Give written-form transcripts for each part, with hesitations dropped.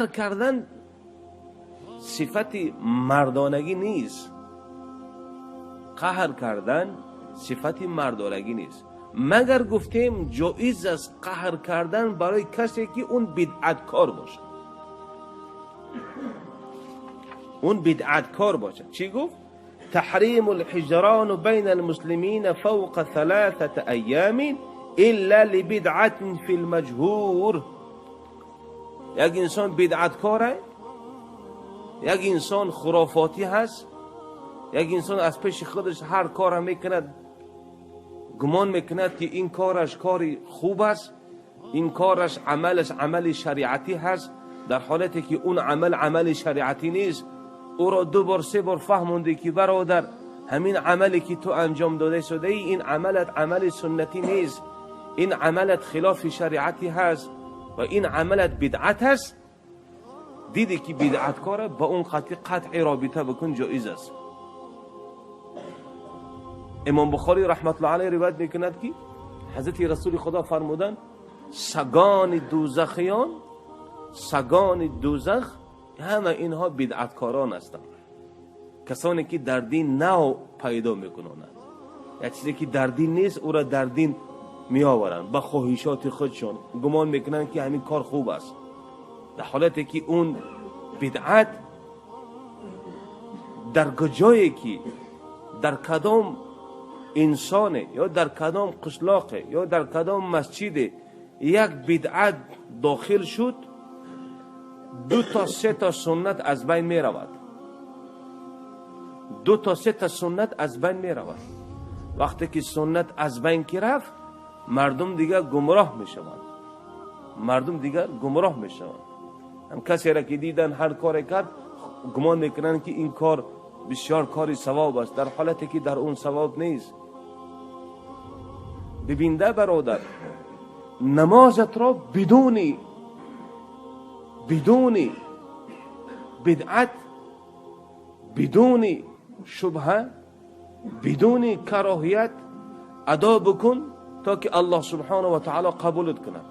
Қаҳр кардан сифати мардонагӣ нест. Қаҳр кардан сифати мардонагӣ нест. Магар гуфтем ҷоиз аст қаҳр кардан барои касе ки он бидъаткор бошад. Он бидъаткор бошад. Чӣ гуфт? تحريم الحجران بين المسلمين فوق 3 أيام إلا لبدعة في المجهور. یک انسان بدعتکاره، یک انسان خرافاتی هست، یک انسان از پیش خودش هر کار میکند، گمان میکند که این کارش کاری خوب است، این کارش عملش عمل شریعتی هست، در حالتی که اون عمل عمل شریعتی نیست. او را 2 بار 3 بار فهمونده که برادر همین عملی که تو انجام داده شده ای، این عملت عمل سنتی نیست، این عملت خلاف شریعتی هست و این عملت بدعت است. دیدی که بدعت کاره، با اون قطع رابطه بکن، جایز است. امام بخاری رحمت الله علیه روایت میکند که حضرت رسول خدا فرمودند سگان دوزخیان، سگان دوزخ همه اینها بدعتکاران هستند، کسانی که در دین نو پیدا میکنند، یک چیزی که در دین نیست او را در دین میآورند با خواهشات خودشون، گمان میکنند که همین کار خوب است، در حالتی که اون بدعت در کجایی که در کدام انسان یا در کدام قشلاق یا در کدام مسجد یک بدعت داخل شد، 2 تا 3 تا سنت از بین می رود. 2 تا 3 تا سنت از بین می رود. وقتی که سنت از بین که رفت، مردم دیگر گمراه می شوند. مردم دیگر گمراه می شوند. هم کسی را که دیدن هر کار کرد، گمان میکنند که این کار بسیار کاری ثواب است، در حالتی که در اون ثواب نیست. ببینده برادر، نمازت را بدون بدعت، بدون شبهه، بدون کراهیت ادا بکن تا که الله سبحانه و تعالی قبولت کند.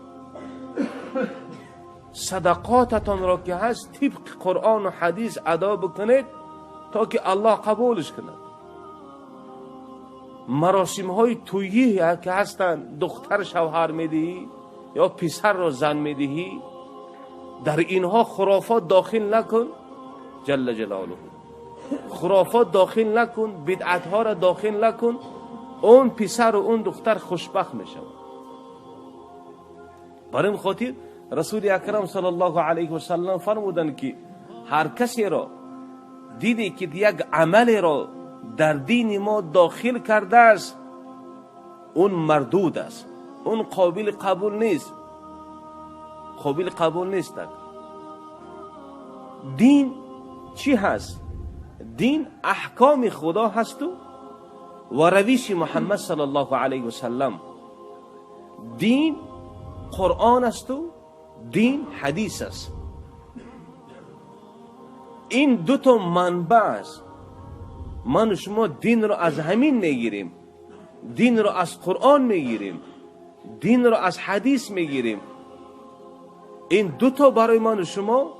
صدقاتتان را که هست طبق قرآن و حدیث ادا بکنید تا که الله قبولش کند. مراسم های تویی که هستند، دختر شوهر میدهی یا پسر را زن میدهی، در اینها خرافات داخل نکن. جل جلاله خرافات داخل نکن، بدعت ها را داخل نکن، اون پسر و اون دختر خوشبخت میشود. برای این خاطر رسول اکرم صلی الله علیه و سلم فرمودند که هر کسی را دیدی که یک عمل را در دین ما داخل کرده است، اون مردود است، اون قابل قبول نیست، قابل قبول نیست. دین چی هست؟ دین احکام خدا هست و روش محمد صلی الله علیه و سلم. دین قرآن است و دین حدیث است. این دو تا منبع است. من و شما دین رو از همین میگیریم، دین رو از قرآن میگیریم، دین رو از حدیث میگیریم. این دو تا برای من و شما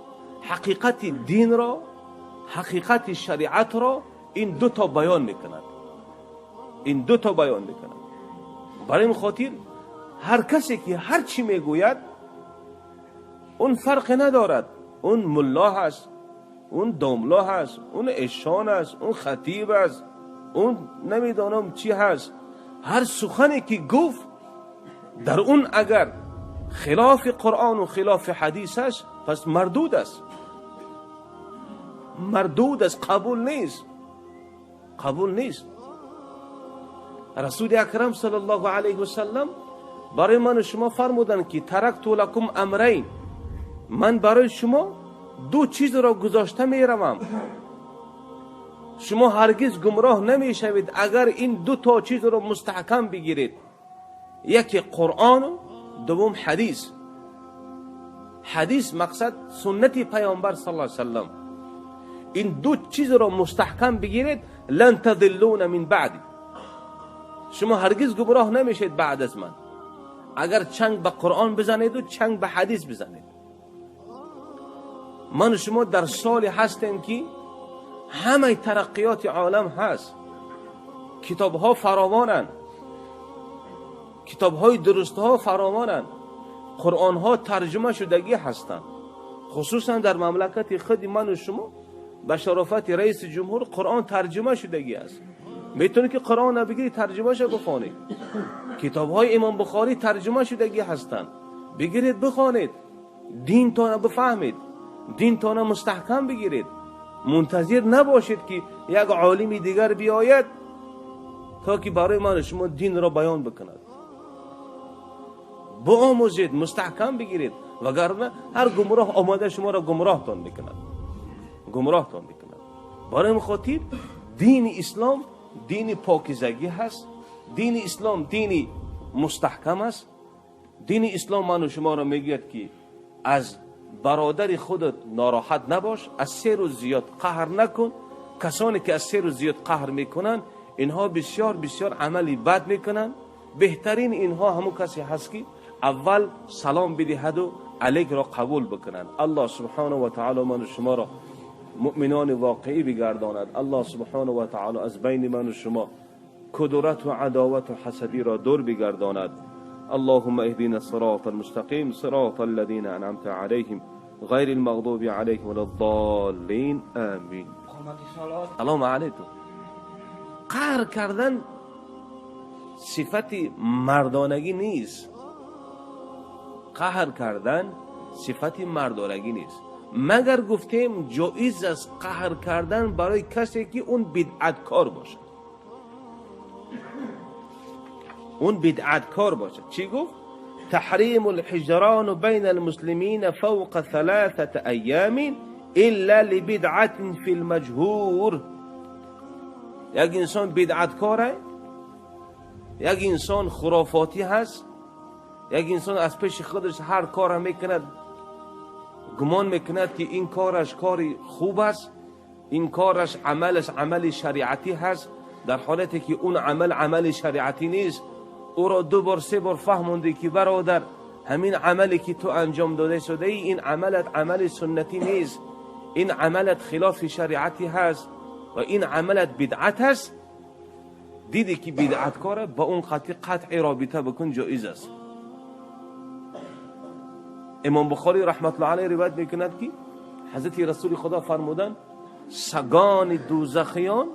حقیقت دین را، حقیقت شریعت را این دو تا بیان میکند. این دو تا بیان میکند. برای این خاطر هر کسی که هر چی میگوید اون فرق ندارد، اون ملا هست، اون داملا هست، اون اشان است، اون خطیب است، اون نمیدانم چی هست. هر سخنی که گفت در اون اگر خلاف قرآن و خلاف حدیث است، پس مردود است، مردود است، قبول نیست، قبول نیست. رسول اکرم صلی الله علیه و سلم برای من و شما فرمودند که ترکت لکم امرین، من برای شما دو چیز را گذاشته میروم، شما هرگز گمراه نمیشوید اگر این دو تا چیز را مستحکم بگیرید. یکی قرآن و دوم حدیث. حدیث مقصد سنت پیامبر صلی الله علیه و سلم. این دو چیز را مستحکم بگیرید، لن تضلون من بعدی، شما هرگز گمراه نمیشید بعد از من، اگر چنگ به قرآن بزنید و چنگ به حدیث بزنید. من و شما در سالی هستیم که همه ترقیات عالم هست، کتاب ها فراوانند، کتاب های درست ها فراوانند، قرآن ها ترجمه شدگی هستند. خصوصا در مملکت خود من و شما به شرافت رئیس جمهور قرآن ترجمه شدگی است. میتونی که قرآن بگیری ترجمه شو بخوانید. کتاب های امام بخاری ترجمه شدگی هستند، بگیرید بخوانید، دین تانه بفهمید، دین تانه مستحکم بگیرید. منتظر نباشید که یک عالم دیگر بیاید تا که برای من شما دین را بیان بکند. بآموزید، مستحکم بگیرید، وگرنه هر گمراه آماده شما را گمراهتان میکند، گمراهتان میکند. برای این خاطر دین اسلام دین پاکیزگی هست، دین اسلام دین مستحکم است. دین اسلام من و شما را میگوید که از برادر خودت ناراحت نباش، از 3 روز زیاد قهر نکن. کسانی که از 3 روز زیاد قهر میکنن اینها بسیار بسیار عملی بد میکنن. بهترین اینها همون کسی هست که اول سلام بدهد و علیک را قبول بکنند. الله سبحانه و تعالی من و شما را مؤمنان واقعی بگرداند. الله سبحانه و تعالی از بین من و شما کدورت و عداوت و حسدی را دور بگرداند. اللهم اهدنا الصراط المستقيم صراط الذين أنعمت عليهم غير المغضوب عليهم ولا الضالين آمين. سلام علیکم. قهر کردن صفت مردانگی نیست. قهر کردن صفت مردانگی نیست. مگر گفتیم جایز است قهر کردن برای کسی که اون بدعتکار باشد. اون بدعتکار باشد. چی گفت؟ تحریم الحجران بین المسلمین فوق 3 ایام الا لبدعت فی المجهور. یک انسان بدعتکاره، یک انسان خرافاتی هست، یک انسان از پیش خودش هر کار میکند، گمان میکند که این کارش کاری خوب است، این کارش عملش عمل شریعتی هست، در حالتی که اون عمل عمل شریعتی نیست. او را 2 بار 3 بار فهمونده که برادر همین عملی که تو انجام داده شده ای این عملت عمل سنتی نیست، این عملت خلاف شریعتی هست و این عملت بدعت هست. دیدی که بدعت کاره، با اون قطع رابطه بکن، جایز است. امام بخاری رحمت الله علیه روایت میکند که حضرت رسول خدا فرمودن سگان دوزخیان،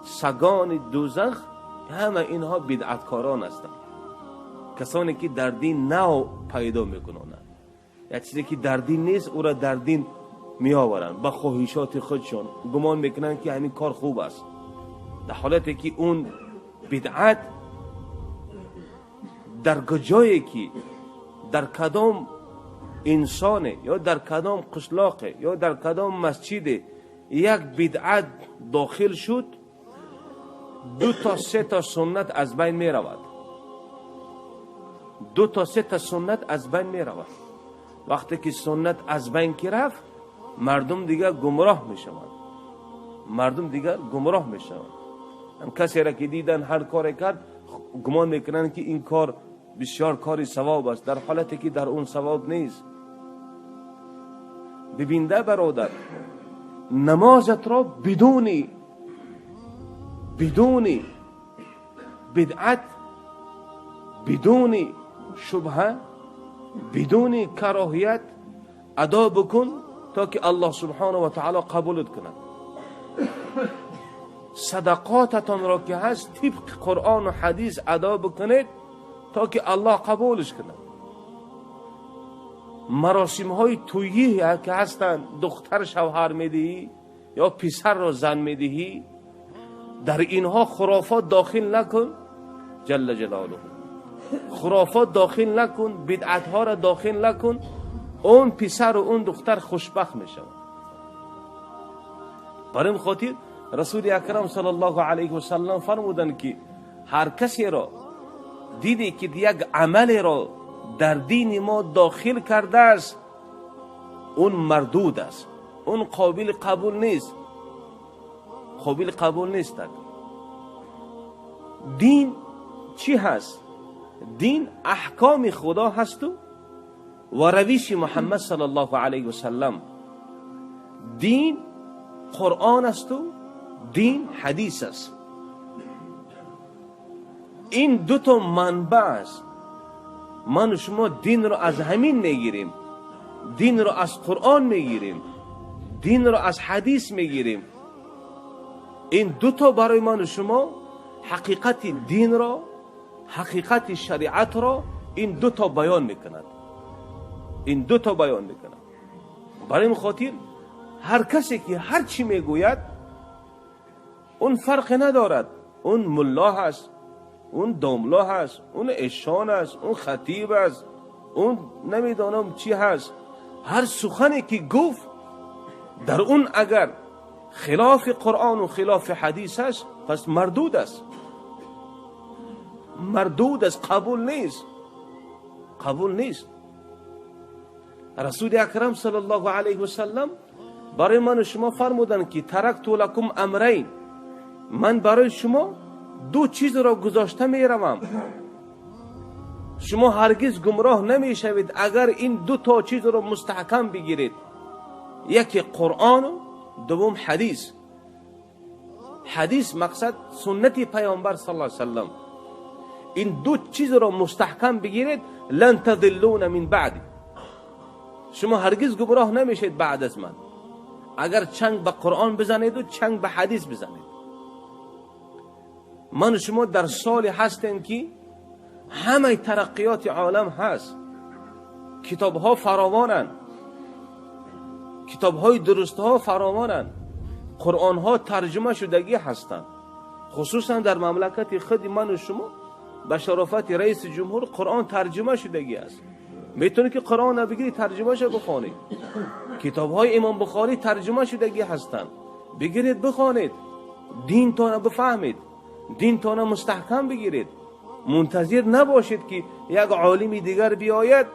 سگان دوزخ همه اینها بدعتکاران هستند، کسانی که در دین نو پیدا میکنند، یک چیزی که در دین نیست او را در دین میآورند با خواهشات خودشون، گمان میکنند که همین کار خوب است، در حالتی که اون بدعت در کجایی که در کدام انسان یا در کدام قشلاق یا در کدام مسجد یک بدعت داخل شد، 2 تا 3 تا سنت از بین می رود. 2 تا 3 تا سنت از بین می رود. وقتی که سنت از بین که رفت، مردم دیگر گمراه می شوند. مردم دیگر گمراه می شوند. هم کسی را که دیدن هر کار کرد گمان میکنند که این کار بسیار کاری ثواب است، در حالتی که در اون ثواب نیست. ببینده برادر، نمازت را بدون بدعت، بدون شبهه، بدون کراهیت ادا بکن تا که الله سبحانه و تعالی قبولت کند. صدقاتتان را که هست طبق قرآن و حدیث ادا بکنید تا که الله قبولش کند. مراسم های تویی که هستند، دختر شوهر میدهی یا پسر را زن میدهی، در اینها خرافات داخل نکن. جل جلاله، خرافات داخل نکن، بدعت ها را داخل نکن، اون پسر و اون دختر خوشبخت میشود. برای این خاطر رسول اکرم صلی الله علیه و سلم فرمودند که هر کسی را دیدی که یک عمل را در دین ما داخل کرده است، اون مردود است، اون قابل قبول نیست، قابل قبول نیست. دین چی هست؟ دین احکام خدا هست و روش محمد صلی الله علیه و سلم. دین قرآن است و دین حدیث است. این دو تا منبع است. من و شما دین رو از همین میگیریم، دین رو از قرآن میگیریم، دین رو از حدیث میگیریم. این دو تا برای من و شما حقیقت دین را، حقیقت شریعت را این دو تا بیان میکند. این دو تا بیان میکند. برای این خاطر هر کسی که هر چی میگوید اون فرق ندارد، اون ملا هست، اون داملا هست، اون ایشان است، اون خطیب است، اون نمیدانم چی هست. هر سخنی که گفت در اون اگر خلاف قرآن و خلاف حدیث است پس مردود است، مردود است، قبول نیست، قبول نیست. رسول اکرم صلی الله علیه و سلم برای من و شما فرمودند که ترکت لکم امرین، من برای شما دو چیز را گذاشته می روم، شما هرگز گمراه نمی شوید اگر این دو تا چیز را مستحکم بگیرید. یکی قرآن و دوم حدیث. حدیث مقصد سنت پیامبر صلی الله علیه و سلم. این دو چیز را مستحکم بگیرید، لن تضلون من بعدی، شما هرگز گمراه نمیشید بعد از من، اگر چنگ به قرآن بزنید و چنگ به حدیث بزنید. من و شما در سالی هستیم که همه ترقیات عالم هست، کتاب ها فراوانند، کتاب های درست ها فراوانند، قرآن ها ترجمه شدگی هستند. خصوصا در مملکت خود من و شما به شرافت رئیس جمهور قرآن ترجمه شدگی است. میتونی که قرآن بگیری ترجمه شو بخوانید. کتاب های امام بخاری ترجمه شدگی هستند، بگیرید بخوانید، دین تانه بفهمید، دین تانه مستحکم بگیرید. منتظر نباشید که یک عالم دیگر بیاید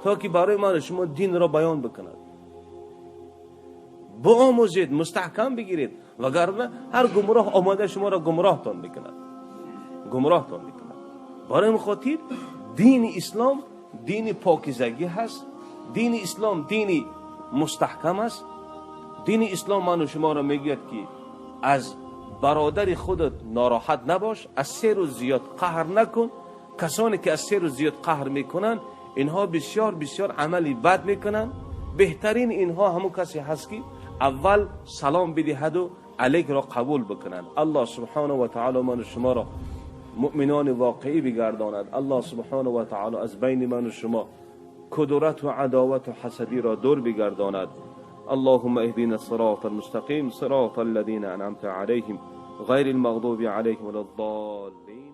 تا که برای من شما دین را بیان بکند. بآموزید، مستحکم بگیرید، وگرنه هر گمراه آماده شما را گمراهتان میکند، گمراهتان میکند. برای این خاطر دین اسلام دین پاکیزگی هست، دین اسلام دین مستحکم است. دین اسلام من و شما را میگوید که از برادر خودت ناراحت نباش، از 3 روز زیاد قهر نکن. کسانی که از 3 روز زیاد قهر میکنن اینها بسیار بسیار عملی بد میکنن. بهترین اینها همون کسی هست که اول سلام بدهد و علیک را قبول بکنند. الله سبحانه و تعالی من و شما را مؤمنان واقعی بگرداند. الله سبحانه و تعالی از بین من و شما کدورت و عداوت و حسدی را دور بگرداند. اللهم اهدنا الصراط المستقیم، صراط الذين انعمت عليهم غیر المغضوب عليهم ولا الضالين.